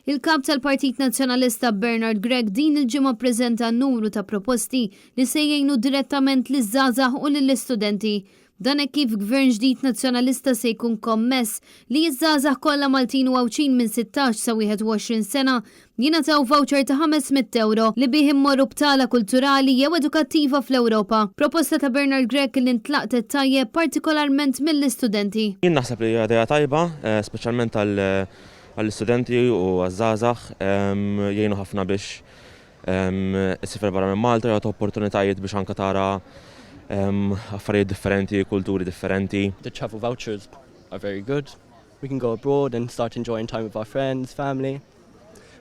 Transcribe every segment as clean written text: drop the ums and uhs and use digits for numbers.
Il-Kap tal-Partit Nazzjonalista Bernard Grech din il-ġimgħa ppreżenta numru ta' proposti li se jgħinu direttament liż-żgħażagħ u lill-istudenti. Dan hekk kif Gvern ġdid Nazzjonalista se jkun kommess li ż-żgħażagħ kollha Maltin u Għawdxin minn 16 sa 21 sena jingħataw voucher ta' 500 ewro li bih immorru btala kulturali jew edukattiva fl-Ewropa. Proposta ta' Bernard Grech li ntlaqtet tajjeb partikolarment mill-istudenti. Jien naħseb li hija idea tajba, speċjalment għal għall-istudenti u għaż-żgħażagħ, jgħinu ħafna biex issiefer barra minn Malta, jagħtu opportunitajiet biex anke tara affarijiet differenti, kulturi differenti. The travel vouchers are very good. We can go abroad and start enjoying time with our friends, family,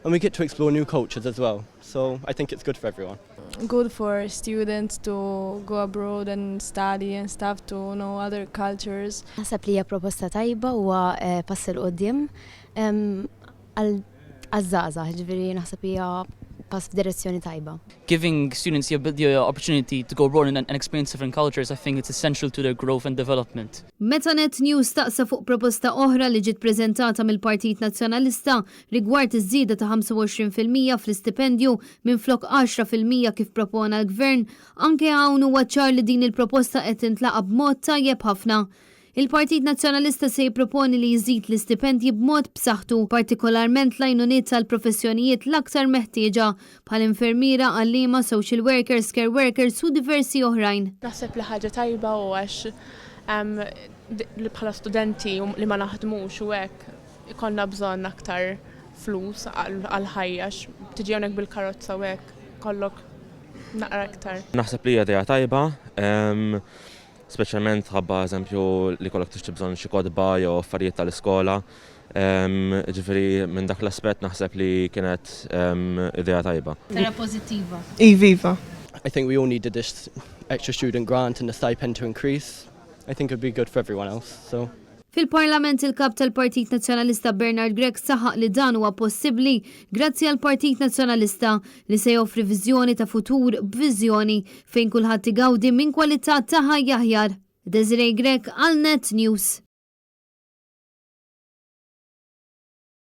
and we get to explore new cultures as well. So I think it's good for everyone. Good for students to go abroad and study and stuff to know other cultures. Naħseb li hija proposta tajba huwa pass 'il quddiem għaż-żgħażagħ, ġifieri naħseb hija pass f'direzzjoni tajba. Giving students the opportunity to go abroad and experience different cultures, I think it's essential to their growth and development. Meta Net News staqsa fuq proposta oħra li ġiet preżentata mill-Partit Nazzjonalista rigward iż-żieda ta' 25% fl-istipendju minflok 10% kif propona l-Gvern, anke hawn huwa ċar li din il-proposta qed tintlaqa' b'mod tajjeb ħafna. Il-Partit Nazzjonalista se jipproponi li jżid l-istipendji b'mod b'saħħtu, partikolarment l-għajnuniet għall-professjonijiet l-aktar meħtieġa, bħal infermiera, għalliema, social workers, care workers u diversi oħrajn. Naħseb li ħaġa tajba u għax li bħala studenti li ma naħdmux u hekk ikollna bżonn aktar flus għal-ħajja, tiġi hawnhekk bil-karozza u hekk kollok naqra aktar. Naħseb li hija idea tajba, speċjalment ħabba eżempju li kollok tixtri bżonn xi kotba jew affarijiet tal-iskola. Ġifieri minn dak l-aspett naħseb li kienet idea tajba. Tara pożittiva. Iva. I think we all needed this extra student grant and the stipend to increase. I think it would be good for everyone else. So. Fil-Parlament il-Kap tal-Partit Nazzjonalista Bernard Grech saħaq li dan huwa possibbli grazzi għal Partit Nazzjonalista li se joffri viżjoni ta' futur b'viżjoni fejn kulħadd igawdi minn kwalità ta' ħajja aħjar. Desiree Grech għal Net News.